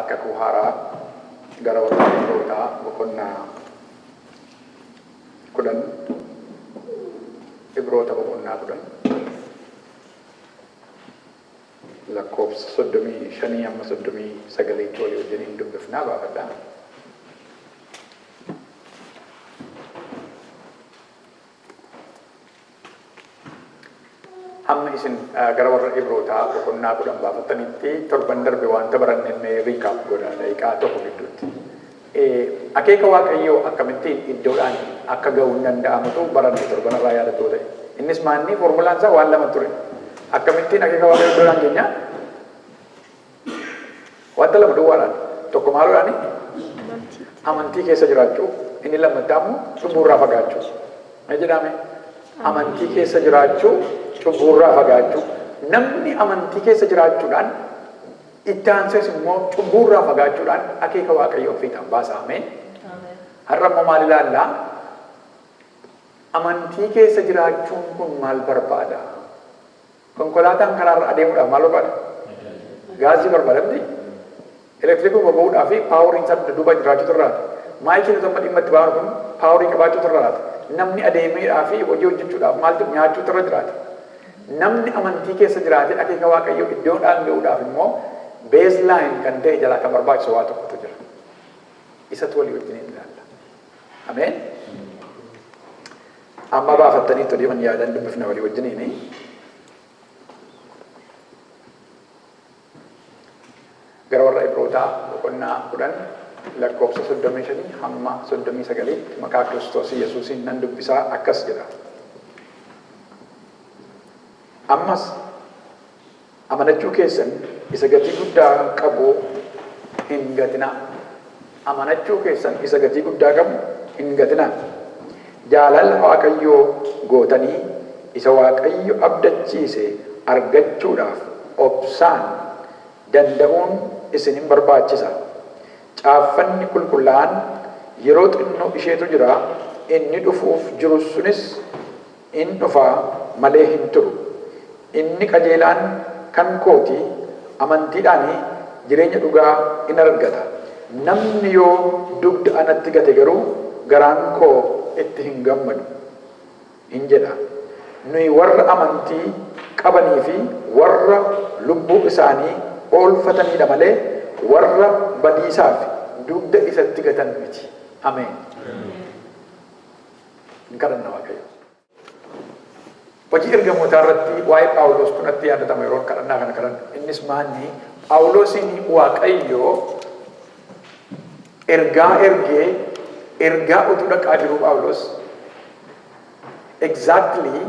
Kakuu Haaraa gara warra Ibrootaa boqonnaa 10, Ibroota boqonnaa 10 lakkoofsa 35 hamma 39tti walii wajjiniin dubbifnaa, baafadhaa. Hamma isin gara warra Ibrootaa boqonnaa 10 baafattanitti, torban darbe wanta baranne mee recap godha daqiiqaa tokko gidduutti. Akeeka Waaqayyoo akkamittiin iddoodhaan akka ga'uu hin danda'amutu baranne torban irraa yaadatoo ta'e. Innis maanni foormulaan isaa waan lama ture. Akkamittiin akeeka Waaqayyoo iddoodhaan keenya? Wanta lama duwwaadhaan. Tokko maaluudhaani? Amantii keessa jiraachuu. Inni lammattaa immoo cubbuurraa fagaachuu. Mee jedhame? Amantii keessa jiraachuu, cubbuurraa fagaachuu. Namni amantii keessa jiraachuudhaan, itti aansees immoo cubbuurraa fagaachuudhaan akeeka Waaqayyoo fiixaan baasa. Ameen. Har'a immoo maal ilaallaa? Amantii keessa jiraachuun kun maal barbaada? Konkolaataan karaarra adeemuudhaaf maal barbaada? Gaazii barbaada miti? Elektirikiin boba'uudhaaf poweriin isaa dugda duuba jiraachuutu irraata. Maayikiin nuti amma dhimma itti baanu kun powerii qabaachuutu irra jiraata. Namni adeemeedhaa fi hojii hojjechuudhaaf maaltu nyaachuutu irra jiraata. Namni amantii keessa jiraatee akeeka Waaqayyoo iddoodhaan ga'uudhaaf immoo baseline kan ta'e jalaa kan barbaachisu waa tokkotu jira. Isatu walii wajjiniin ilaalla. Ameen. Amma baafattaniittu deeman yaadan, dubbifna walii wajjiniini. Gara warra Ibrootaa boqonnaa 10 lakkoofsa 35 hamma 39tti maqaa Kiristoos Yesuusiin nan dubbisaa, akkas jedha. Ammas amanachuu keessan isa gatii guddaa qabu hin gatinaa. Amanachuu keessan isa gatii guddaa qabu hin gatinaa. Jaalala Waaqayyoo gootanii isa Waaqayyo abdachiise argachuudhaaf obsaan danda'uun isin in barbaachisa. Caaffanni qulqullaa'aan, Yeroo xinnoo isheetu jira, inni dhufuuf jiru sunis in dhufa malee hin turu. Inni qajeelaan kan koo ti, amantiidhaan jireenya dhugaa in argata. Namni yoo dugda anatti gate garuu, garaan koo itti hin gammadu in jedha. Nuyi warra amantii qabanii fi warra lubbuu isaanii oolfatanii dha malee, warra badiisaaf dugda isatti gatan miti. Ameen. Hin kadhanna Waaqayyo. Hojii Ergamootaa irratti waa'ee Phaawulostu natti yaadatama yeroon kadhannaa kana kadhadhu. Innis maanni? Phaawulosiin Waaqayyo ergaa ergee, ergaa utuu dhaqaa jiruu Phaawulos exactly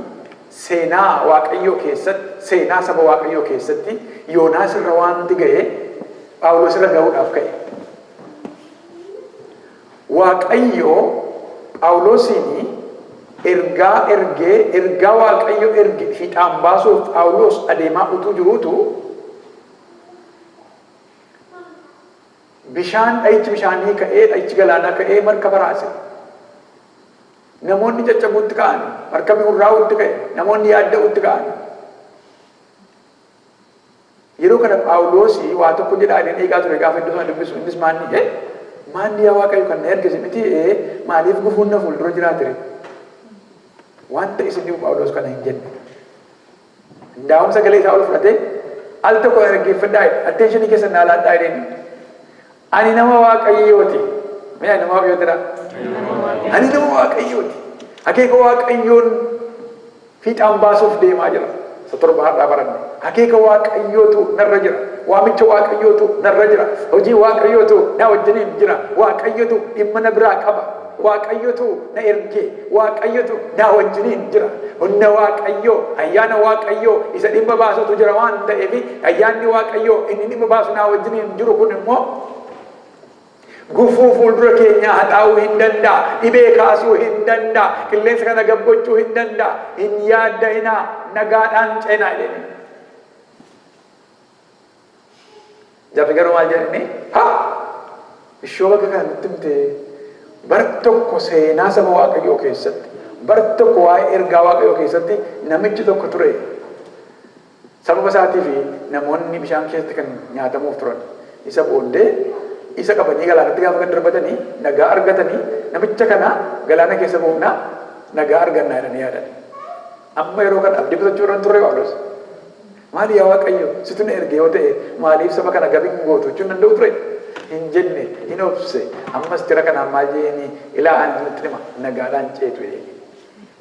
seenaa Waaqayyoo keessatti, seenaa saba Waaqayyoo keessatti Yoonaas irra waanti ga'e Phaawulos irra ga'uudhaaf ka'e. Waaqayyo Phaawulosiin ergaa ergee, ergaa Waaqayyo erge fiixaan baasuuf Phaawulos adeemaa utuu jiruutu bishaan dha'ichi bishaanii ka'ee, dha'ichi galaanaa ka'ee markaba raase. Namoonni caccabuutti ka'an, markabni hurraa'uutti ka'e, namoonni yaadda'uutti ka'an. Yeroo kana Phaawuloos waa tokko jedhaa jedheen eegaa ture gaafa iddoo sana dubbisu. Innis maanni? Ee, maanni yaa Waaqayyo kan na erge si miti? Ee, maaliif gufuun na fuuldura jiraatire? Wanta isin dhibu Phaawuloos kana hin jenne. Ndaa'um sagalee isaa ol fudhatee al tokko na dhaggeeffadhaa jedhe. Attentionii keessan naa laadhaa jedheen. Ani nama Waaqayyooti. Mee ani nama Waaqayyooti dha. Ani nama Waaqayyooti. Akeeka Waaqayyoon fiixaan baasuuf deemaa jira. Isa torba har'aa baranne. Akeeka Waaqayyootu narra jira. Waamicha Waaqayyootu narra jira. Hojii Waaqayyootu na wajjiniin jira. Waaqayyotu dhimma na biraa qaba. Waaqayyotu na erge. Waaqayyotu na wajjiniin jira. Humna Waaqayyoo, ayyaana Waaqayyoo isa dhimma baasutu jira waan ta'eef, ayyaanni Waaqayyoo inni dhimma baasu na wajjiniin jiru kun immoo gufuu fuuldura keenyaa haxaa'uu hin danda'a. Dhibee kaasuu hin danda'a. Qilleensa kana gabgochuu hin danda'a. Hin yaadda'inaa, nagaadhaan ceenaa jedhanii. Jarri garuu maal jedhanii? Ha! Ishoo bakka kana nutti himte, bar tokko seenaa saba Waaqayyoo keessatti, bar tokko waa'ee ergaa Waaqayyoo keessatti namichi tokko ture. Sababa isaatiif namoonni bishaan keessatti kan nyaatamuuf turan. Isa booddee isa qabanii galaanatti gaafa gad darbatanii nagaa argatanii, namicha kana galaana keessa buufnaa nagaa argannaa jedhanii yaadan. Amma yeroo kana abdii kutachuu irra hin turre Phaawulos. Maali yaa Waaqayyo, situ na erge yoo ta'e maaliif saba kana gabi hin gootu jechuu hin danda'u ture? Hin jenne, hin obse. Ammas jara kanaan maal jedheeni? Ilaa ani isinitti hima, nagaadhaan ceetu jedheeni.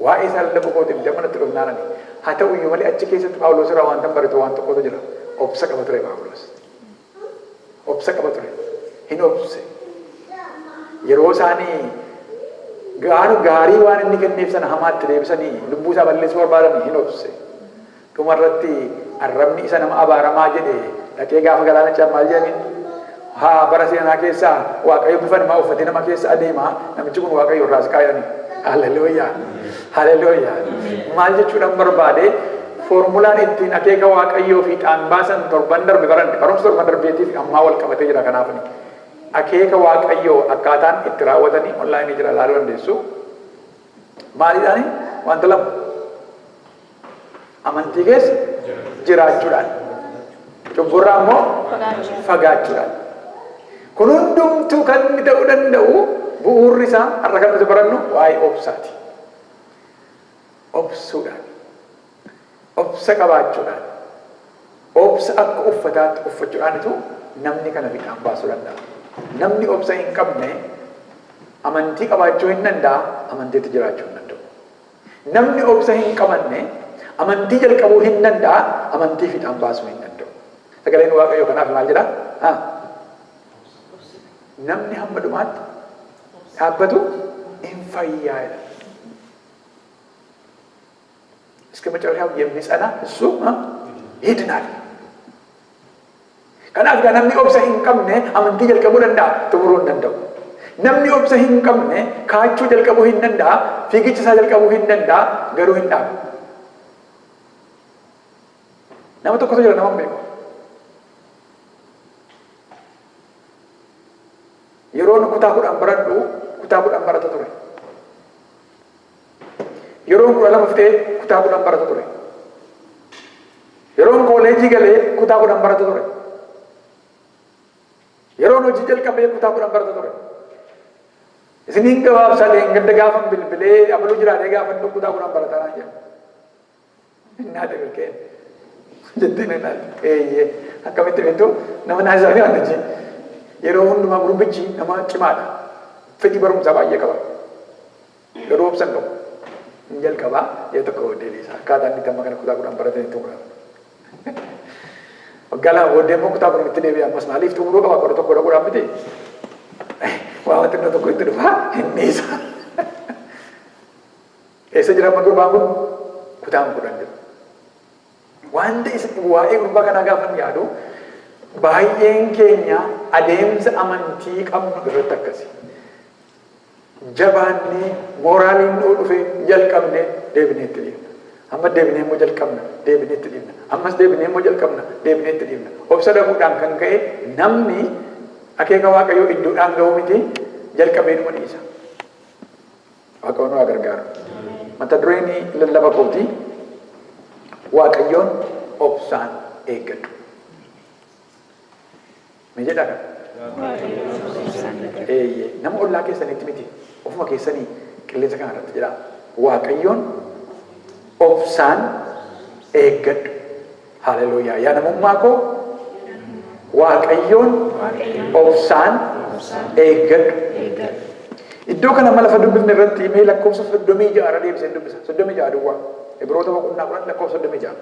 Waa'ee isaa lallabuu kootiif miti amma natti dhufnaan ani. Haa ta'u iyyuu malee achi keessatti Phaawulos irraa wantan baratu waan tokkotu jira. Obsa qaba ture Phaawulos. Obsa qaba ture. Hin obse. Yeroo isaanii gaarii waan inni kenneef sana hamaatti deebisanii lubbuu isaa balleessuu barbaadan hin obse. Dhuma irratti arrabni isa nama abaaramaa jedhe dhaqee gaafa galaana ce'an maal jedhaniin? Haa bara seenaa keessaa Waaqayyo bifa namaa uffatee nama keessa adeema, namichi kun Waaqayyo irraa siqaa jedhani. Haleluuyaa! Haleluuyaa! Maal jechuudhaan barbaade? Foormulaan ittiin akeeka Waaqayyoo fiixaan baasan torban darbe baranne, barumsa torban darbeetiif ammaa wal qabatee jira. Kanaafini akeeka Waaqayyoo akkaataan itti raawwatanii onlaayinii jira, ilaaluu dandeessu. Maaliidhaani? Wanta lama. Amantii keessa jiraachuudhaan. Cubburraa immoo fagaachuudhaan. Kun hundumtuu kan inni ta'uu danda'u bu'uurri isaa har'a kan nuti barannu waa'ee obsaati. Obsuudhaan. Obsa qabaachuudhaan. Obsa akka uffataatti uffachuudhaanitu namni kana fiixaan baasuu danda'a. Namni obsa hin qabne amantii qabaachuu hin danda'a, amantiitti jiraachuu hin danda'u. Namni obsa hin qabanne amantii jalqabuu hin danda'a, amantii fiixaan baasuu hin danda'u. Sagaleen Waaqayyoo kanaaf maal jedha? Namni hamma dhumaatti dhaabbatu hin fayyaa jedha. እስከ መጨረሻው የሚጸና እሱ ይድናል። Kanaaf egaa namni obsa hin qabne amantii jalqabuu danda'a, xumuruu hin danda'u. Namni obsa hin qabne kaachuu jalqabuu hin danda'a, fiigicha isaa jalqabuu hin danda'a, garuu hin dhaabu. Nama tokkotu jira, nama hin beeku. Yeroon kutaa 10 baradhu, kutaa 10 barata ture. Yeroon 12 fixee kutaa 10 barata ture. Yeroon kooleejii galee kutaa 10 barata ture. Yeroon hojii jalqabee kutaa 10 barata ture. Isiniin gabaabsaa, gadda gaafan bilbilee abaluu jiraatee gaafadhu, kutaa 10 barataa naan jedha. Innaate milkeen jettiin innaate. Eeyyee, akkamitti beektu? Nama naasisaa fi hojii. Yeroo hundumaa gurbichi nama cimaadha. Fedhii barumsaa baay'ee qaba. Garuu obsa hin qabu. Hin jalqabaa, yeroo tokko booddee dhiisa. Akkaataa inni amma kana kutaa 10 baratan itti xumurama. Waggaa 2 booddee immoo kutaa 10tti deebi'a ammas. Maaliif? Xumuruu qaba, 11 dhaquudhaan miti. Waan xinnoo tokko itti dhufa, hin dhiisa. Eessa jira amma gurbaan kun? Kutaan 10 jira. Wanta isa waa'ee gurbaa kanaa gaafan yaadu, baay'een keenya adeemsa amantii qabnu irratti akkasi. Jabaannee mooraaliin nuu dhufe jalqabne, deebinee itti dhiifna. Amma deebinee immoo jalqabna, deebinee itti dhiifna. Ammas deebinee immoo jalqabna, deebinee itti dhiifna. Obsa dhabuudhaan kan ka'e namni akeeka Waaqayyoo iddoodhaan ga'uu miti, jalqabee numa dhiisa. Waaqayyoon nu haa gargaaru. Mata dureen lallaba kooti "Waaqayyoon obsaan eeggadhu". Mee jedhaa kana. Eeyyee, nama ollaa keessanitti miti, ofuma keessanii qilleensa kana irratti jedhaa. "Waaqayyoon obsaan eeggadhu." Haleluuyaa. Yaa namummaa koo, Waaqayyoon obsaan eeggadhu. Iddoo kana amma lafa dubbifne irratti mee lakkoofsa 36 irra deebisee dubbisa. 36 duwwaa. Ibroota boqonnaa 10 lakkoofsa 36.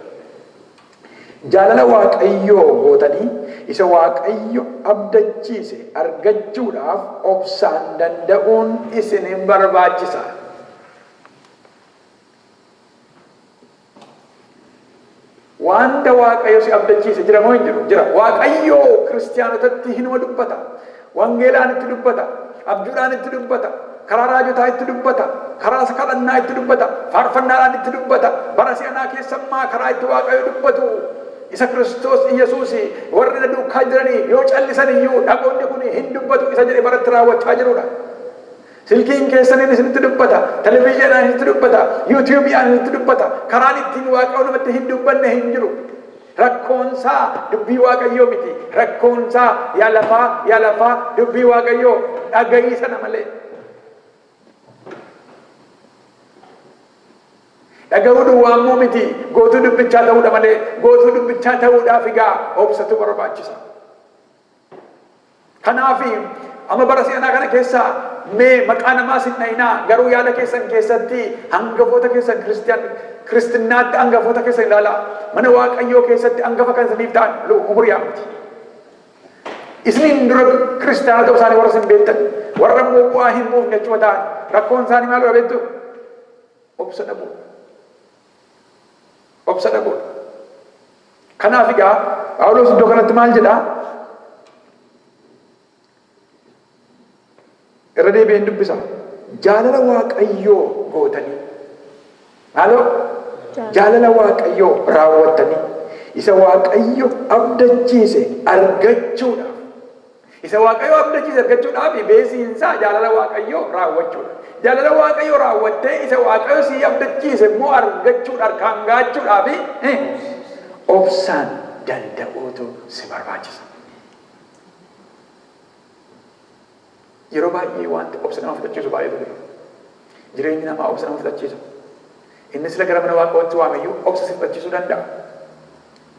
Jaalala Waaqayyoo gootanii isa Waaqayyo abdachiise argachuudhaaf obsaan danda'uun isin hin barbaachisa. Wanta Waaqayyo si abdachiise jira moo hin jiru? Jira. Waaqayyo kiristiyaanotatti hinuma dubbata. Wangeelaan itti dubbata. Abjuudhaan itti dubbata. Karaa raajotaa itti dubbata. Karaa kadhannaa itti dubbata. Faarfannaadhaan itti dubbata. Bara si'anaa keessammaa karaa itti Waaqayyo dubbatu isa Kiristoos Iyyasuus "Warri na duukaa jiranii yoo callisan iyyuu dhagoonni kun hin dubbatu" isa jedhe baratti raawwachaa jirudha. Silkiin keessaniin isinitti dubbata, televizyiinaan isinitti dubbata, yuutuubiidhaan isinitti dubbata. Karaan ittiin Waaqayyo namatti hin dubbanne hin jiru. Rakkoonsaa dubbii Waaqayyoo miti. Rakkoonsaa yaa lafaa, yaa lafaa, dubbii Waaqayyoo dhaga'ii sana malee. Dhaga'uu duwwaa immoo miti, gootuu dubbichaa ta'uudha malee. Gootuu dubbichaa ta'uudhaaf egaa obsatu barbaachisa. Kanaaf amma bara si'anaa kana keessa mee maqaa namaas hin dha'inaa, garuu yaada keessan keessatti hangafoota keessan, kiristiyaan kiristinnaatti hangafoota keessan ilaalaa. Mana Waaqayyoo keessatti hangafa kan isiniif ta'an umuriyaa miti. Isiniin dura kiristaana ta'uu isaanii warra isin beektan, warra immoo bu'aa hin buufne achuma ta'an, rakkoon isaanii maal beektu? Obsa dhabuu. Obsa dhabuudha. Kanaaf egaa Phaawulos iddoo kanatti maal jedhaa? Irra deebi'een dubbisa. Jaalala Waaqayyoo gootanii. Maaloo? Jaalala Waaqayyoo raawwattanii isa Waaqayyo abdachiise argachuudhaaf. Isa Waaqayyo abdachiise argachuudhaaf beesiinsaa jaalala Waaqayyoo raawwachuudha. Jaalala Waaqayyoo raawwattee isa Waaqayyo sii abdachiise immoo argachuudha, harkaan gaachuudhaaf obsaan danda'uutu si barbaachisa. Yeroo baay'ee wanti obsa nama fudhachiisu baay'eetu jira. Jireenyi namaa obsa nama fudhachiisa. Inni sila gara mana Waaqayyootti waameyyuu obsa si fudhachiisuu danda'a.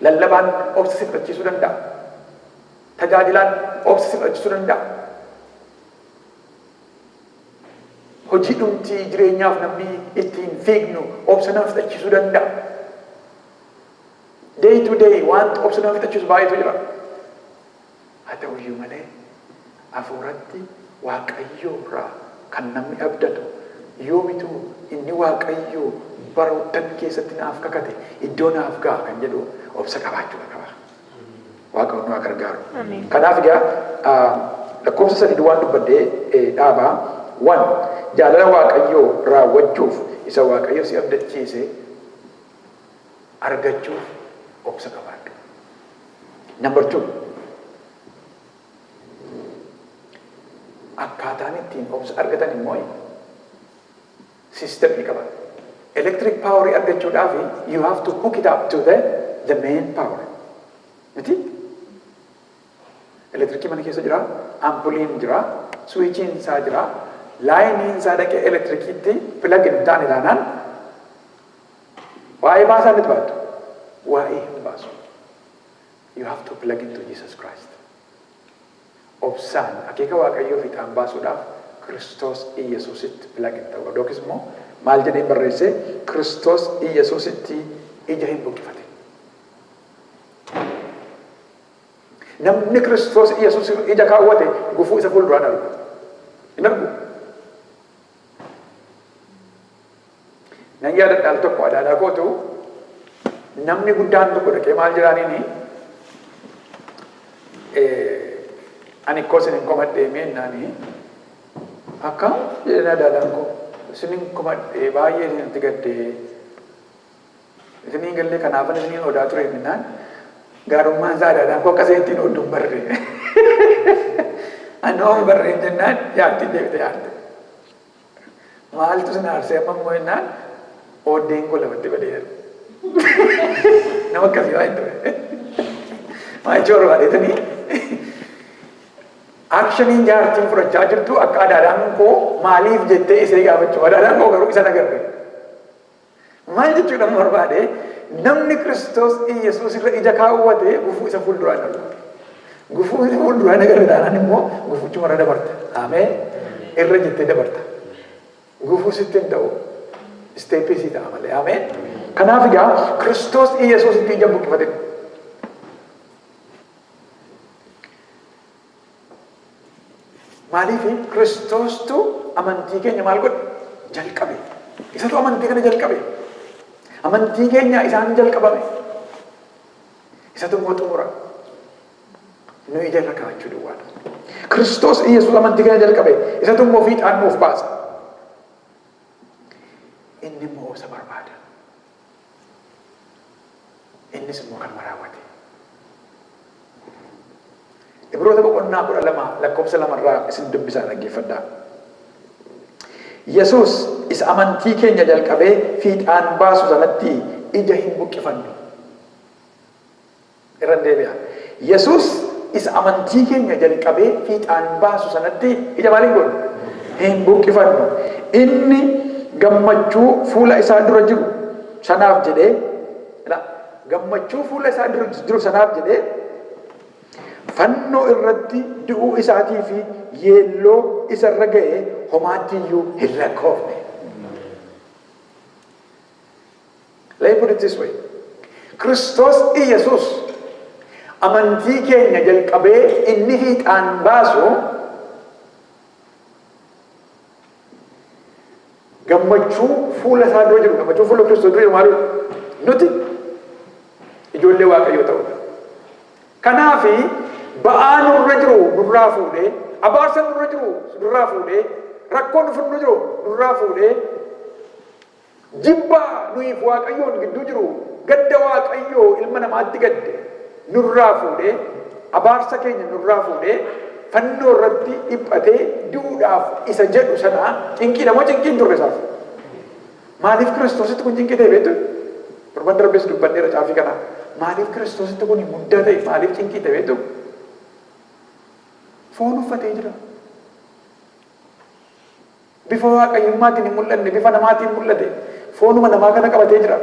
Lallabaan obsa si fudhachiisuu danda'a. Tajaajilaan obsa si fudhachiisuu danda'a. Hojii dhumtii jireenyaaf namni ittiin fiignu obsa nama fudhachiisuu danda'a. Day to day wanti obsa nama fudhachiisu baay'eetu jira. Haa ta'uyyuu malee, hafuuratti Waaqayyoo irraa kan namni abdatu yoomituu inni Waaqayyoo baroottan keessatti naaf kakate iddoo naaf ga'a kan jedhu obsa qabaachuudha qaba. Waaqa nu haa gargaaru. Kanaaf egaa lakkoofsa 3 duwwaan dubbadhee dhaabaa. One, jaalala Waaqayyoo raawwachuuf, isa Waaqayyo si abdachiise argachuuf obsa qabaadhu. Number two, akkaataan ittiin obsa argatan immoo system ni qaba. Electric power argachuudhaaf you have to hook it up to the main power. Miti? Elektirikii mana keessa jira, ampuliin jira, switchiin isaa jira, lineiin isaa dhaqee elektirikiitti plug hin taane taanaan waa'ee baasaa miti baattu. Waa'ee hin baasu. You have to plug into Jesus Christ. Obsaan akeeka Waaqayyoo fiixaan baasuudhaaf Kiristoos Iyyasuusitti plug in ta'uu qabda. Yookiis immoo maal jedheen barreesse? Kiristoos Iyyasuusitti ija hin buqqifate. Namni Kiristoos Iyyasuus ija kaawwate gufuu isa fuulduraan argu. Hin argu. Nan yaadadha, al tokko adaadaa kootu namni guddaan tokko dhaqee maal jedhaaniini, "Ani koo isin hin komadhee meennaani." "Akkam?" jedheen. "Adaadaan koo isin hin komadhee, baay'ee isinitti gaddee, isiniin gallee, kanaafan isiniin odaa ture" jennaan, gaarummaan isaa adaadaan koo akkasii ittiin oodduun barree anoo barreen jennaan, jaartiin deebite yaarte. "Maaltu sin aarsee amma immoo?" jennaan, "Ooddeen koo lafatti badee jira." Nama akkasii waa hin ture. Maal jechuu barbaadeetanii, actioniin jaartiin fudhachaa jirtu akka adaadaan koo maaliif jettee isee gaafachuu, adaadaan koo garuu isa nagarre. Maal jechuudha barbaade, namni Kiristoos Iyyasuus irra ija kaawwate gufuu isa fuulduraa hin argu. Gufuu isa fuulduraa hin agarre taanaan immoo gufuchuma irra dabarta. Ameen. Irra jettee dabarta. Gufuu sitti hin ta'u. Stepii sii ta'a malee. Ameen. Kanaaf egaa Kiristoos Iyyasuusitti ija buqqifate. Maaliif? Kiristoostu amantii keenya maal godhe? Jalqabe. Isatu amantii kana jalqabe. Amantii keenya isaan jalqabame. Isatu immoo xumura. Nu ija irra kaa'achuu duwwaadha. Kiristoos Iyyasuus amantii keenya jalqabe. Isatu immoo fiixaan nuuf baasa. Inni immoo obsa barbaada. Innis immoo kanuma raawwate. Ibroota boqonnaa 12 lakkoofsa 2rraa isin dubbisaa, dhaggeeffadhaa. Yesuus isa amantii keenya jalqabee fiixaan baasu sanatti ija hin buqqifannu. Irran deebi'a. Yesuus isa amantii keenya jalqabee fiixaan baasu sanatti ija maaliin goonu? Hin buqqifannu. Inni gammachuu fuula isaa dura jiru sanaaf jedhee, gammachuu fuula isaa dura jiru sanaaf jedhee fannoo irratti du'uu isaatii fi yeelloo isa irra ga'e homaatti iyyuu hin lakkoofne. Let me put it this way. Kiristoos Iyyasuus amantii keenya jalqabee inni fiixaan baasu gammachuu fuula isaa dura jiru, gammachuu fuula Kiristoos dura jiru maalidha? Nuti ijoollee Waaqayyoo ta'uudha. Kanaafi ba'aa nurra jiru nurraa fuudhee, abaarsa nurra jiru nurraa fuudhee, rakkoo nurra jiru nurraa fuudhee, jibba nuyiif Waaqayyoon gidduu jiru, gadda Waaqayyoo ilma namaatti gadde nurraa fuudhee, abaarsa keenya nurraa fuudhee, fannoo irratti dhiphatee du'uudhaaf isa jedhu sana cinqiidha moo cinqii hin turre isaaf? Maaliif Kiristoositti kun cinqii ta'e beektu? Torban darbes dubbadheera caafii kana. Maaliif Kiristoositti kun guddaa ta'e? Maaliif cinqii ta'e beektu? Foon uffatee jira. Bifa waaqayyummaatiin hin mul'anne, bifa namaatiin mul'ate. Foonuma namaa kana qabatee jira.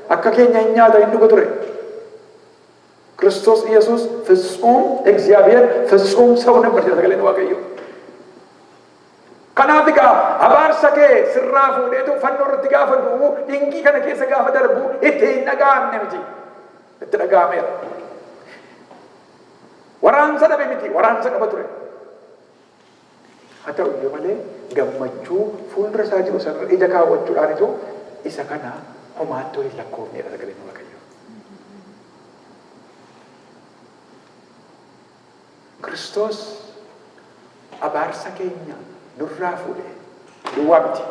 Akka keenya hin nyaata, hin dhuga ture. ክርስቶስ ኢየሱስ ፍጹም እግዚአብሔር ፍጹም ሰው ነበር jedha sagaleen Waaqayyoo. Kanaaf egaa abaarsa kee sirraa fuudheetu fannoo irratti gaafa du'u, dinqii kana keessa gaafa darbu itti hin dhaga'amne miti. Itti dhaga'ameera. Waraansa dhabe miti, waraansa qaba ture. Haa ta'u iyyuu malee gammachuu fuuldura isaa jiru sanarra ija kaawwachuudhaanitu isa kana homaattuu hin lakkoofnedha sagaleen Waaqayyoo. Kiristoos abaarsa keenya nurraa fuudhe duwwaa miti.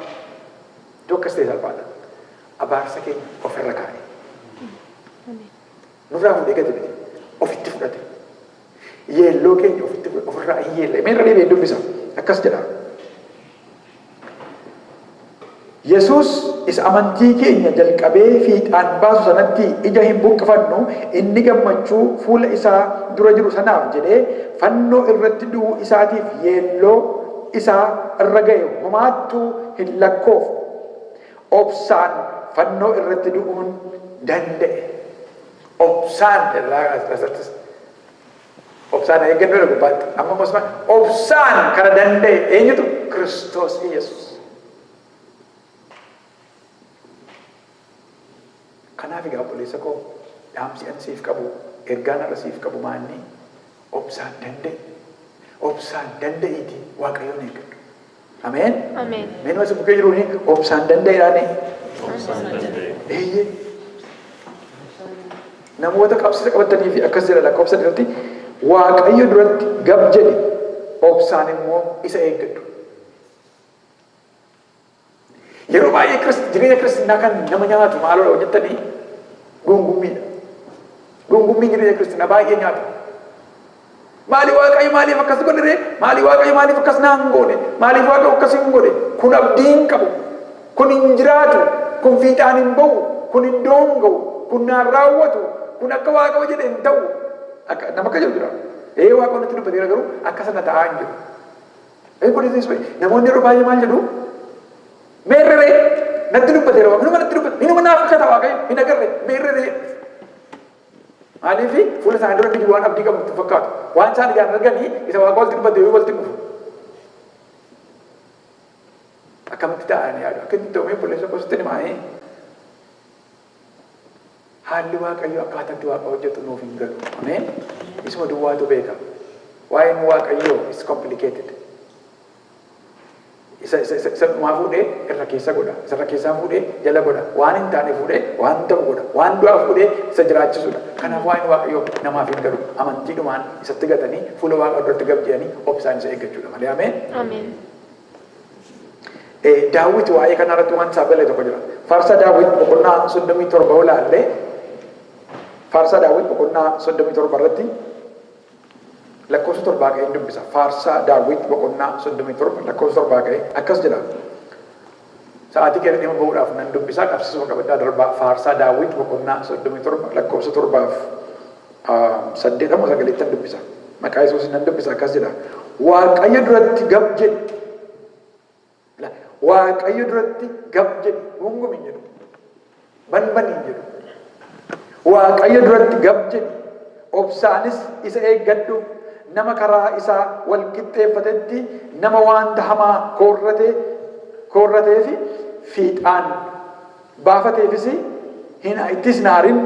Iddoo akkas ta'e salphaadha. Abaarsa keenya ofirra kaa'e. Nurraa fuudhee gadi miti. Ofitti fudhate. Yeelloo keenya ofitti fudhate. Ofirraa hin yeelle. Mee irra deebi'ee dubbisa. Akkas jedha. Yesuus isa amantii keenya jalqabee fiixaan baasu sanatti ija hin buqqifannu, inni gammachuu fuula isaa dura jiru sanaaf jedhee fannoo irratti du'uu isaatiif yeelloo isaa irra ga'e homaattuu hin lakkoofne. Obsaan fannoo irratti du'uun danda'e. Obsaan asirrattis obsaan eeggannoo gubbaatti. Amma immoo obsaan kana danda'e eenyutu? Kiristoos Yesuus. Kanaaf egaa obboleessa koo, dhaamsi ani siif qabu, ergaan har'a siif qabu maanni? Obsaan danda'e. Obsaan danda'iiti Waaqayyoon eeggadhu. Ameen. Ameen. Mee nama si bukkee jiruuni obsaan danda'eedhaani. Obsaan danda'e. Eeyyee. Namoota qabsiisa qabatanii fi akkas jedha lakkoofsa irratti: Waaqayyo duratti gab jedhi, obsaan immoo isa eeggadhu. Yeroo baay'ee jireenya kiristinnaa kan nama nyaatu maaloo hojjettanii? Gungummiidha. Gungummiin jireenya kiristinnaa baay'ee nyaata. Maali Waaqayyo maaliif akkas godhe ree? Maali Waaqayyo maaliif akkas naan goone? Maaliif Waaqayyo akkas hin godhe? Kun abdii hin qabu. Kun hin jiraatu. Kun fiixaan hin ba'u. Kun iddoo hin ga'u. Kun naan raawwatu. Kun akka Waaqayyo jedhe hin ta'u. Akka nama akka jedhu jira. Ee, Waaqayyo natti dubbateera, garuu akka sana ta'aa hin jiru. Ee, kun namoonni yeroo baay'ee maal jedhu? Meerre ree? Natti dubbateera Waaqayyo. Inuma natti dubbate. Inuma naaf kakata Waaqayyo. Hin agarre. Meerre ree? Maaliif? Fuula isaanii dura inni waan abdii qabu itti fakkaatu. Waan isaan ijaan arganii isa Waaqa walitti dubbate yoo walitti dhufu. Akkamitti ta'anii yaadu? Akkamitti ta'u? Mee obboleessa koo, sitti himaa. Haalli Waaqayyo akkaataatti Waaqa hojjetu nuuf hin galu. Ameen. Isuma duwwaatu beeka. Waa'een Waaqayyoo is complicated. Isa dhumaa fuudhee irra keessa godha. Isa irra keessaa fuudhee jala godha. Waan hin taane fuudhee waan ta'u godha. Waan du'aa fuudhee isa jiraachisudha. Kanaaf waa'een Waaqayyoo namaaf hin galu. Amantiidhumaan isatti gatanii fuula Waaqa duratti gab jedhanii obsaan isa eeggachuudha malee. Ameen. Ameen. Daawit waa'ee kanarratti waan isaaf galee tokko jira. Faarsaa Daawit boqonnaa 37 olaallee, Faarsaa Daawit boqonnaa 37 irratti lakkoofsa 7 ka'ee dubbisa. Faarsaa Daawit boqonnaa 37 lakkoofsa 7 ka'ee akkas jedha. Sa'aatii keessa dhimma ba'uudhaaf nan dubbisaa, qabsiisuma qabaddaa darbaa. Faarsaa Daawit boqonnaa 37 lakkoofsa 7f 8 amma 9ttan dubbisa. Maqaa Yesuus nan dubbisa, akkas jedha. Waaqayyo duratti gab jedhi. Waaqayyo duratti gab jedhi. Gungumi hin jedhu. Banbani hin jedhu. Waaqayyo duratti gab jedhi. Obsaanis isa eeggadhu. Nama karaa isaa wal qixxeeffatetti, nama wanta hamaa koorratee fi fiixaan baafateefis hin ittis hin aarin.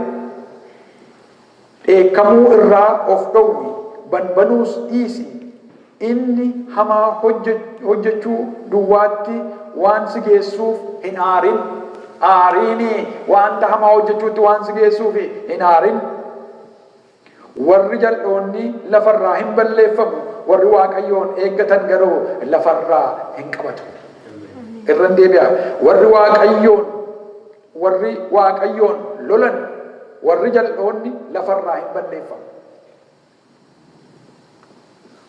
Dheekkamuu irraa of dhowwi, banbanuus dhiisi. Inni hamaa hojjechuu duwwaatti waan si geessuuf hin aarin. Aariini wanta hamaa hojjechuutti waan si geessuuf hin aarin. Warri jal'oonni lafarraa hin balleeffamu, warri Waaqayyoon eeggatan garuu lafarraa hin qabatu. Irran deebi'a. Warri Waaqayyoon lolan, warri jal'oonni lafarraa hin balleeffamu.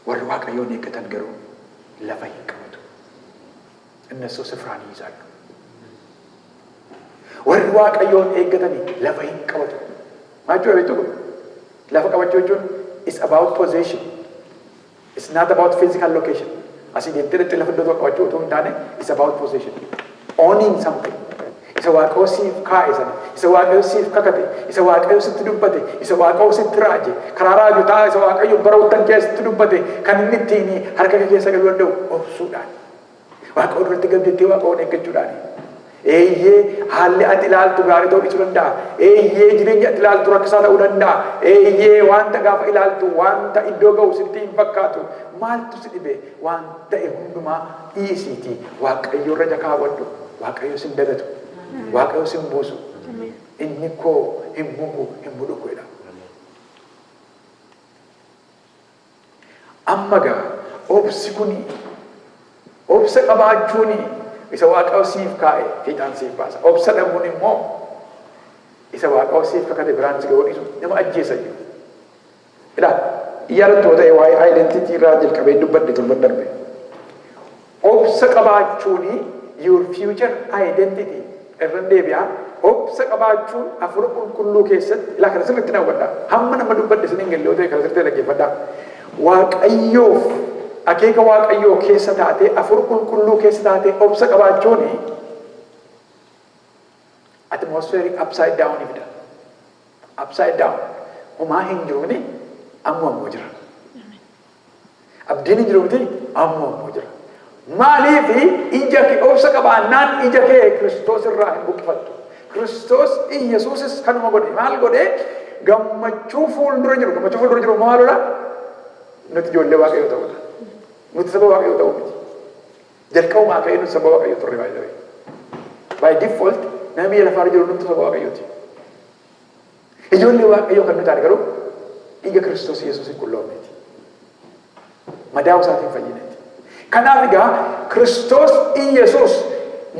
Warri Waaqayyoon eeggatan garuu lafa hin qabatu. እነሱ ስፍራን ይይዛሉ። Warri Waaqayyoon eeggatanii lafa hin qabatu. Maal jechuudha beektu kun? Lafa qabachuu jechuun is about possession. It's not about physical location. Asii deemtee dhaqxee lafa iddoo tokko qabachuu otoo hin taane, it's about possession. Owning something. Isa Waaqayyo siif kaa'e sana, isa Waaqayyo siif kakate, isa Waaqayyo sitti dubbate, isa Waaqayyo sitti raaje, karaa raajotaa isa Waaqayyo bara uttan keessatti dubbate, kan inni ittiin harka kee keessa galuu danda'u obsuudhaan. Waaqayyo duratti gab jettee Waaqayyoon eeggachuudhaan. Eeyyee, haalli ati ilaaltu gaarii ta'uu dhiisuu danda'a. Eeyyee, jireenya ati ilaaltu rakkisaa ta'uu danda'a. Eeyyee, wanta gaafa ilaaltu wanta iddoo ga'u sitti hin fakkaatu. Maaltu si dhibe? Waan ta'e hundumaa dhiisiitii Waaqayyo irra jakaawwadhu. Waaqayyo sin dagatu. Waaqayyo sin buusu. Inni koo hin mugu, hin mudhuku jedha. Amma gaa obsi kuni, obsa qabaachuuni isa Waaqayyo siif kaa'e fiixaan siif baasa. Obsa dhabuun immoo isa Waaqayyo siif kakate biraan si ga'uu dhiisu, nama ajjeesa iyyuu. Ilaa, yaadattu ta'e waa'ee identity irraa jalqabee dubbadhe torban darbe. Obsa qabaachuuni your future identity irra deebi'a. Obsa qabaachuun Hafuura Qulqulluu keessatti, ilaa, kana sirriitti na hubadhaa. Hamma nama dubbadhe isin hin galle yoo ta'e, kana sirriitti dhaggeeffadhaa. Waaqayyoof akeeka Waaqayyoo keessa taatee, Hafuura Qulqulluu keessa taatee, obsa qabaachuuni atmosphere upside down fida. Upside down. Homaa hin jiru miti, ammoo ammoo jira. Abdiin hin jiru miti, ammoo ammoo jira. Maaliif? Ija kee obsa qabaannaan ija kee Kiristoos irraa hin buqqifattu. Kiristoos Iyyasuusis kanuma godhe. Maal godhe? Gammachuu fuuldura jiru. Gammachuu fuuldura jiru maalidha? Nuti ijoollee Waaqayyoo ta'uudha. Nuti saba Waaqayyoo ta'uu miti. Jalqabumaa ka'ee nuti saba Waaqayyoo turre baay'ee. By default nama biyya lafaarra jiru nuti saba Waaqayyooti. Ijoollee Waaqayyoo kan nuti taane garuu dhiiga Kiristoos Yesuusin qulloofneeti. Madaa'uu isaatiin fayyineeti. Kanaaf egaa Kiristoos Iyyasuus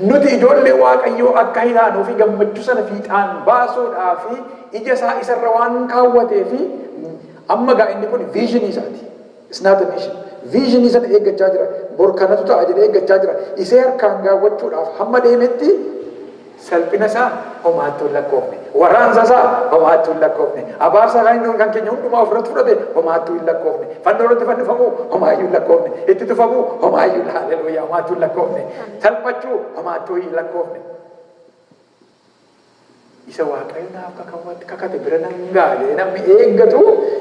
nuti ijoollee Waaqayyoo akka taanuu fi gammachuu sana fiixaan baasuudhaa fi ija isaa isarra waan kaawwatee fi amma gaa inni kun visionii isaati. It's not a mission. Visionii sana eeggachaa jira. Bor kanatu ta'a jedhee eeggachaa jira. Isee harkaan gaawwachuudhaaf hamma deemetti salphina isaa homaattuu hin lakkoofne. Waraansa isaa homaattuu hin lakkoofne. Abaarsa kan keenya hundumaa ofirratti fudhate homaattuu hin lakkoofne. Fannoo irratti fannifamuu homaayyuu hin lakkoofne. Itti tufamuu homaayyuu, haleluuyaa, homaattuu hin lakkoofne. Salphachuu homaattuu hin lakkoofne. Isa Waaqayyo naaf kakate bira nan ga'a jedhee namni eeggatu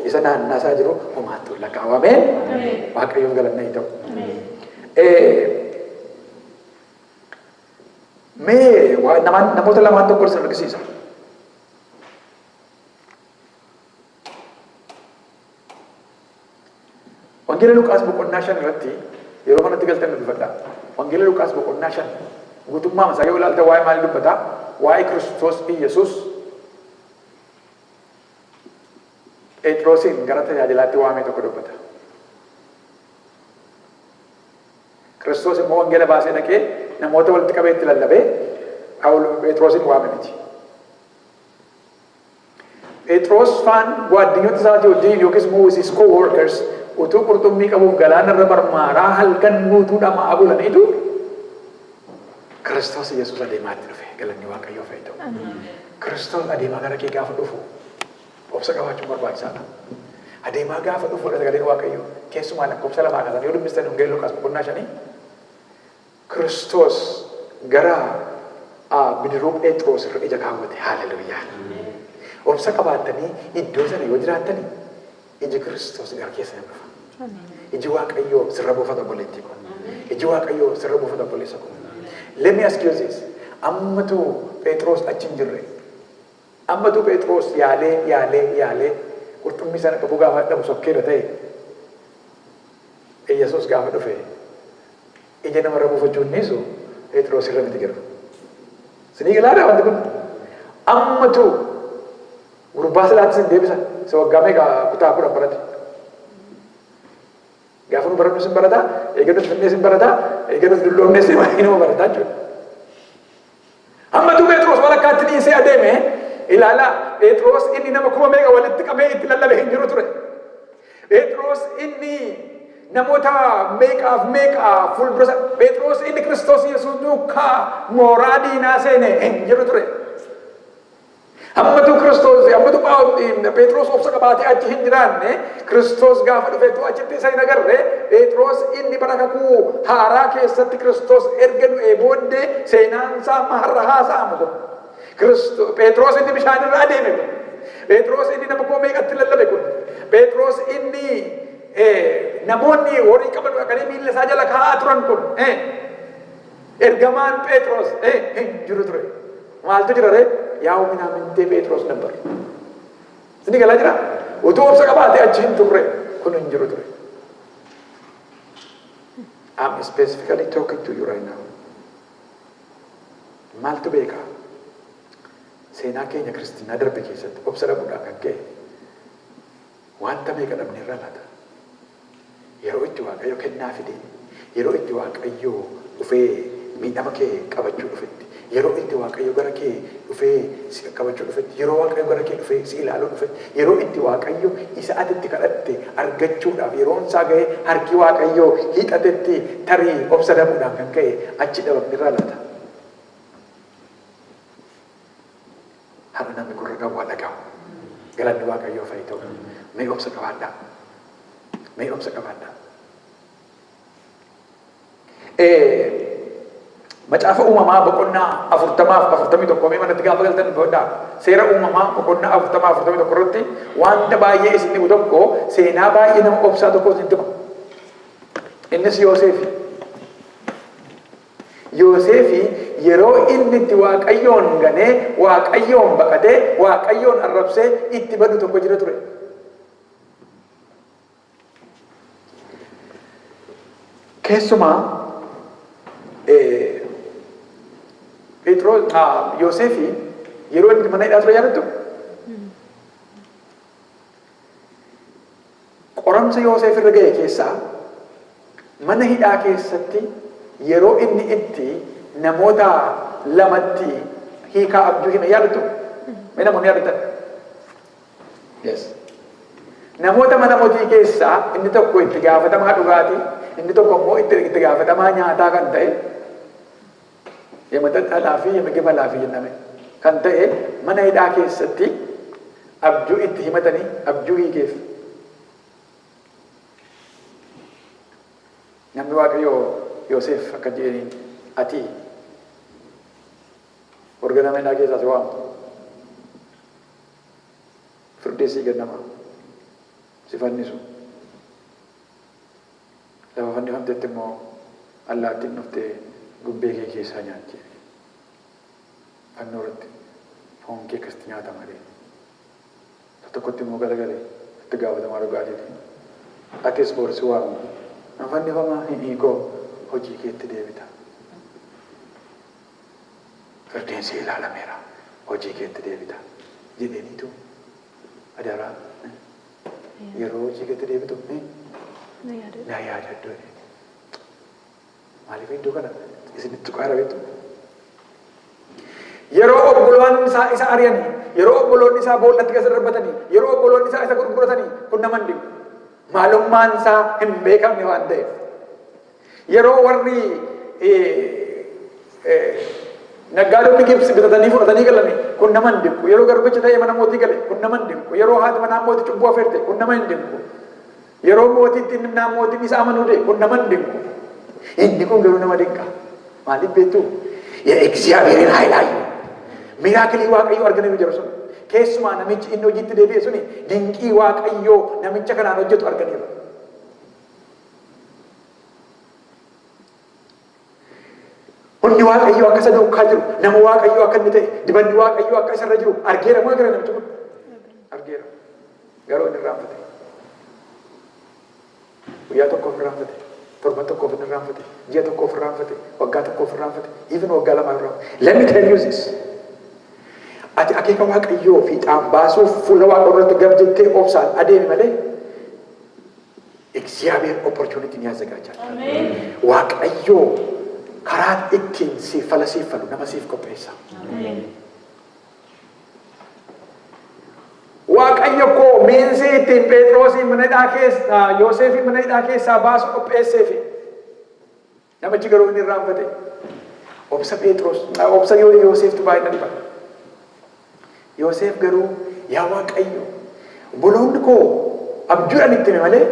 isa naannaasaa jiru homaattuu hin lakkaawameen. Waaqayyoon galanna haa ta'u. Mee namoota lamaan tokko isin argisiisa. Wangeela Luqaas boqonnaa 5 irratti yeroo kanatti galtan dubbifadha. Wangeela Luqaas boqonnaa 5 guutummaa isaa yoo ilaalta waa'ee maalii dubbata? Waa'ee Kiristoos Iyyasuus Phexrosiin gara tajaajilaatti waamee tokko dubbata. Kiristoos immoo wangeela baasee dhaqee namoota walitti qabee itti lallabee Phexrosin waame miti. Phexros faan gwaaddinyota isaatii wajjin yookiis immoo with his co-workers utuu qurxummii qabuuf galaana irra marmaaraa halkan guutuu dhama'aa bulaniitu Kiristoos Yesuus adeemaatti dhufe. Galanni Waaqayyoof haa ta'u. Kiristoos adeemaa gara kee gaafa dhufu obsa qabaachuun barbaachisaadha. Adeemaa gaafa dhufuudha sagaleen Waaqayyoo. Keessumaa lakkoofsa 2 kaasanii yoo dubbistan Wangeela Luqaas boqonnaa 5, Kiristoos gara bidiruu Pheexiroos irra ija kaawwate. Haaleluyyaa! Obsa qabaattanii iddoo sana yoo jiraattani iji Kiristoos gara keessan hin dhufa. Iji Waaqayyoo sirra buufata, obboleettii koo. Iji Waaqayyoo sirra buufata, obboleessa koo. Let me ask you this. Ammatu Pheexiroos achi hin jirre. Ammatu Pheexiroos yaalee yaalee yaalee qurxummii sana qabuu gaafa dadhabu sokkeera ta'e, Iyyasuus gaafa dhufe ija namarra buufachuu hin dhiisu, Pheexiroos irra miti garuu. Isinii galaadha wanti kun. Ammatu gurbaa silaatti isin deebisa. Isa waggaa meeqa kutaa 10 barate. Gaafa nu barannu isin barataa, eega nuti finnee isin barataa, eega nuti dulloomnee isin inuma barataa jechuudha. Ammatu Pheexiroos walakkaatti dhiisee adeeme. Ilaalaa, Pheexiroos inni nama kuma meeqa walitti qabee itti lallabe hin jiru ture. Pheexiroos inni namoota meeqaaf meeqa fuuldura Pheexiroos inni Kiristoos Yesuus duukaa mooraa diinaa seene hin jiru ture. Hammatu Kiristoos, hammatu Pheexiroos obsa qabaatee achi hin jiraanne, Kiristoos gaafa dhufetu achitti isa hin agarre. Pheexiroos inni bara kakuu haaraa keessatti Kiristoos erga du'ee booddee seenaan isaa amma har'a haasa'amu kun. Pheexiroos inni bishaan irra adeeme kun. Pheexiroos inni nama koo meeqatti lallabe kun. Pheexiroos inni namoonni horii qaban dhaqanii miilla isaa jala kaa'aa turan kun. Ergamaan Pheexiroos hin jiru ture. Maaltu jira ree? Yaa'u minaamintee Pheexiroos ነበር. Isinii galaa jira? Utuu obsa qabaatee achi hin turre, kun hin jiru ture. I'm specifically talking to you right now. Maaltu beekaa? Seenaa keenya kiristinnaa darbe keessatti obsa dhabuudhaan kan ka'e wanta meeqa dhabne irra laata? Yeroo itti Waaqayyo kennaa fide, yeroo itti Waaqayyo dhufee miidhama kee qabachuu dhufetti, yeroo itti Waaqayyo gara kee dhufee si qaqqabachuu dhufetti, yeroo Waaqayyo gara kee dhufee si ilaaluu dhufetti, yeroo itti Waaqayyo isa ati itti kadhatte argachuudhaaf yeroon isaa ga'ee harki Waaqayyo hiixatetti, tarii obsa dhabuudhaan kan ka'e achi dhabamne irraa laata? Har'a namni gurra qabu haa dhaga'u. Galanni Waaqayyoof haa ta'u. Mee obsa qabaadhaa. Mee obsa qabaadhaa. Macaafa Uumamaa boqonnaa 40f 41 mee manatti gaafa galtan bodhaa. Seera Uumamaa boqonnaa 40 41 irratti wanta baay'ee isin dhibu tokko, seenaa baay'ee nama obsaa tokko isin hima. Innis Yoosefi. Yoosefi yeroo inni itti Waaqayyoon ganee, Waaqayyoon baqatee, Waaqayyoon arrabsee itti badu tokko jira ture. Keessumaa Phexros Yoosefi yeroo inni mana hidhaa ture yaadattu? Qoramsa Yoosef irra ga'e keessaa mana hidhaa keessatti yeroo inni itti namoota lamatti hiikaa abjuu hime yaadattu? Mee namoonni yaadattan? Yes. Namoota mana mootii keessaa inni tokko itti gaafatamaa dhugaatii, inni tokko immoo itti gaafatamaa nyaataa kan ta'e, የመጠጥ ኃላፊ፣ የምግብ ኃላፊ jenname kan ta'e, mana hidhaa keessatti abjuu itti himatanii abjuu hiikeef. Namni Waaqayyoo Yoosef akka jedhaniin, "Ati warga nama hidhaa keessaa si waamu. Firdii sii kennama. Si fannisu. Lafa fannifamtetti immoo allaattiin dhuftee gubbee kee keessaa nyaatti. Fannoo irratti foon kee akkasitti nyaatama" jedhee. Tokkotti immoo galagalee itti gaafatamaa dhugaatiiti. "Atis bor si waamu. Nan fannifamaa hin hiikoo hojii keetti deebita. Firdiin si ilaalameera, hojii keetti deebita" jedheeniitu, "Adaraa, yeroo hojii keetti deebitu Na yaadadhu. na yaadadhu" jedheen. Maaliif iddoo kana isinitti tuqaara beektu? Yeroo obboloonni isaa isa ari'anii, yeroo obboloonni isaa boollatti keessa darbatanii, yeroo obboloonni isaa isa gurguratanii, kun nama hin dhibu. Maalummaan isaa hin beekamne waan ta'eef. Yeroo warri naggaadonni Gibsi bitatanii fudhatanii galanii kun nama hin dinqu. Yeroo garbicha ta'ee mana mootii gale, kun nama hin dinqu. Yeroo haati manaa mootii cubbuu afeerte, kun nama hin dinqu. Yeroo mootiitti innaa mootiin isa amanuu dide, kun nama hin dinqu. Inni kun garuu nama dinqa. Maaliif beektu? የእግዚአብሔርን ኃይል አዩ። Miracle Waaqayyoo arganiiru jiru sun. Keessumaa namichi inni hojiitti deebi'e suni dinqii Waaqayyoo namicha kanaan hojjetu arganiiru. Humni Waaqayyoo akka isa duukaa jiru, nama Waaqayyoo akka inni ta'e, dibanni Waaqayyoo akka isarra jiru argeera moo gara namichi kun? Argeera. Garuu inni irraanfate. Guyyaa tokkoof irraanfate. Torban tokkoof inni irraanfate. Ji'a tokkoof irraanfate. Waggaa tokkoof irraanfate. Even waggaa 2 irraanfate. Let me tell you this. Ati akeeka Waaqayyoo fiixaan baasuuf fuula Waaqa irratti gab jettee obsaan adeemi malee, እግዚአብሔር opportunity ያዘጋጃል። Waaqayyoo karaa ittiin siif fala siif falu nama siif qopheessa. Waaqayyo koo means ittiin Phexrosii mana hidhaa keessaa, Yoosefii mana hidhaa keessaa baasu qopheesseefi. Namichi garuu inni irraanfate. Obsa Phexros, obsa Yooseftu baay'ina dhiba. Yoosef garuu, "Yaa Waaqayyo, obboloonni koo abjuudhaan itti hime malee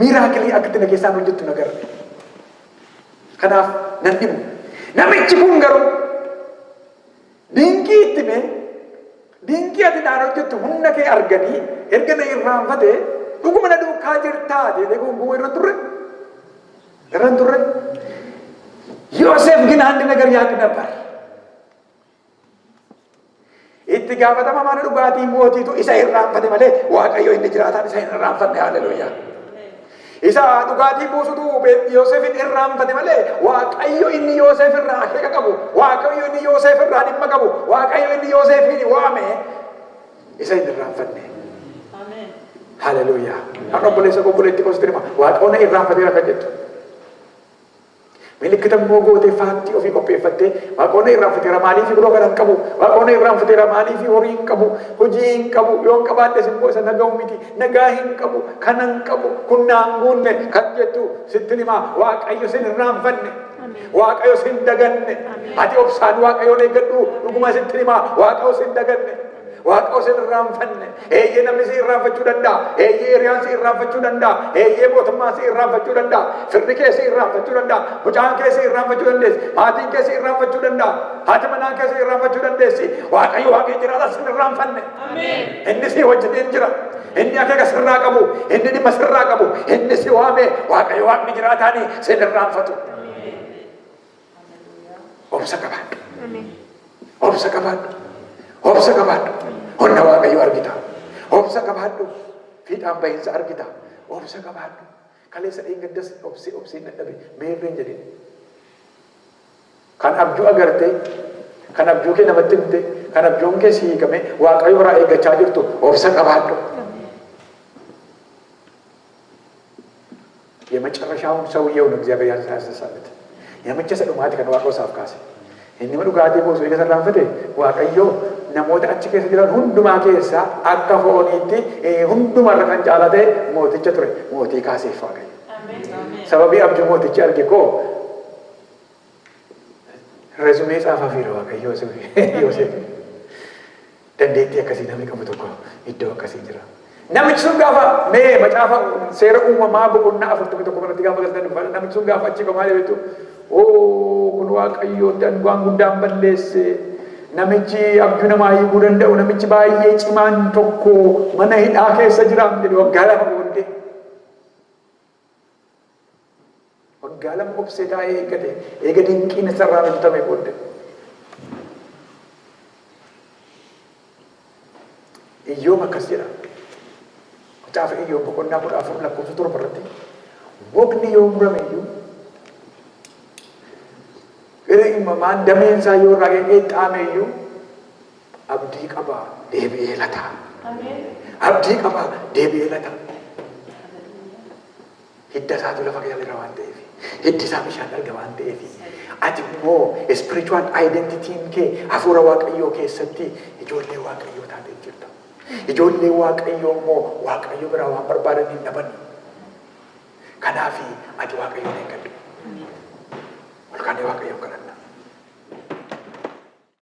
miracle akka itti na keessaan hojjettu na garre. Kanaaf nan dhibu." Namichi kun garuu dinqii itti hime, dinqii ati naan hojjettu humna kee arganii erga na irraanfate, "Dhuguma na duukaa jirtaa?" jedhee gungumuu irra turre. Irra turre. ዮሴፍ ግን አንድ ነገር ያውቅ ነበር። Itti gaafatama mana dhugaatii mootiitu isa irraanfate malee Waaqayyo inni jiraataan isa hin irraanfanne. Haleluuyaa. Isa dhugaatii buusutu Yoosefin irraanfate malee Waaqayyo inni Yoosef irraa akeeka qabu, Waaqayyo inni Yoosef irraa dhimma qabu, Waaqayyo inni Yoosefin waame isa hin irraanfanne. Haleluuyaa. Har'a obboleessa obboleetti koo sitti hima. Waaqayyoon na irraanfateera kan jettu. Milikkita immoo gootee faatti ofii qopheeffattee, "Waaqoon na irraanfateera, maaliif biroo kana hin qabu? Waaqoon na irraanfateera, maaliif horii hin qabu? Hojii hin qabu, yoo hin qabaadhes immoo isa naga'u miti, nagaa hin qabu, kana hin qabu, kun naan guunne" kan jettu sitti himaa, Waaqayyo sin irraanfanne. Waaqayyo sin daganne. Ati obsaan Waaqayyoon eeggadhu. Dhuguma sitti himaa, Waaqayyo sin daganne. Waaqayyo sin irraanfanne. Eeyyee, namni si irraanfachuu danda'a. Eeyyee, hiriyaan si irraanfachuu danda'a. Eeyyee, mootummaan si irraanfachuu danda'a. Firri kee si irraanfachuu danda'a. Mucaan kee si irraanfachuu dandeessi. Maatiin kee si irraanfachuu danda'a. Haati manaan kee si irraanfachuu dandeessi. Waaqayyo Waaqni jiraata sin irraanfanne. Inni si wajjiniin jira. Inni akeeka sirraa qabu. Inni dhimma sirraa qabu. Inni si waame. Waaqayyo Waaqni jiraataanii sin irraanfatu. Obsa qabaadhu. Obsa qabaadhu. Obsa qabaadhu. Humna Waaqayyo argita. Obsa qabaadhu. Fiixaan bahiinsa argita. Obsa qabaadhu. Kaleessa dheengaddas obsee obsee dadhabe meerreen jedhin. Kan abjuu agartee, kan abjuu kee namatti himte, kan abjuun kee si hiikame, Waaqayyo biraa eeggachaa jirtu, obsa qabaadhu. የመጨረሻውን ሰውየው ነው እግዚአብሔር ያስነሳለት። Namicha isa dhumaati kan Waaqa isaaf kaase. Inni dhugaatii buusu eega irraanfate, Waaqayyo namoota achi keessa jiran hundumaa keessaa akka fooniitti hundumarra kan caalate mooticha ture. Mootii kaaseef Waaqayyo. Sababii abjuu mootichi arge koo resume tsaafafiira Waaqayyo Yoosef. Dandeettii akkasii namni qabu tokko iddoo akkasii jira. Namichi sun gaafa mee macaafa Seera Uumamaa boqonnaa 41 kanatti gaafa galtan, namichi sun gaafa achi qamaa beektu, "Oo, kun Waaqayyootti ani waan guddaan balleesse. Namichi abjuu namaa hiikuu danda'u, namichi baay'ee cimaan tokko mana hidhaa keessa jira" jedhe waggaa 2 booddee. Waggaa 2 obsee taa'ee eeggate, eega dinqiin isarraa hojjetame booddee. Iyyoob akkas jedha. Macaafa Iyyoob boqonnaa 14 lakkoofsa 7 irratti, mukni yoo murame iyyuu, maan dameen isaa yoo irraa qeexxaame iyyuu, abdii qaba, deebi'ee lata. Abdii qaba, deebi'ee lata. Hidda isaatu lafa jala waan ta'eef, hiddi isaa bishaan arga waan ta'eef, ati immoo spiritual identityn kee hafuura Waaqayyoo keessatti ijoollee Waaqayyoo taatee jirta. Ijoollee Waaqayyoo immoo Waaqayyo biraa waan barbaadan hin dhaban. Kanaaf ati Waaqayyoon eeggadhu. Ol kaanee Waaqayyoon kadhanna.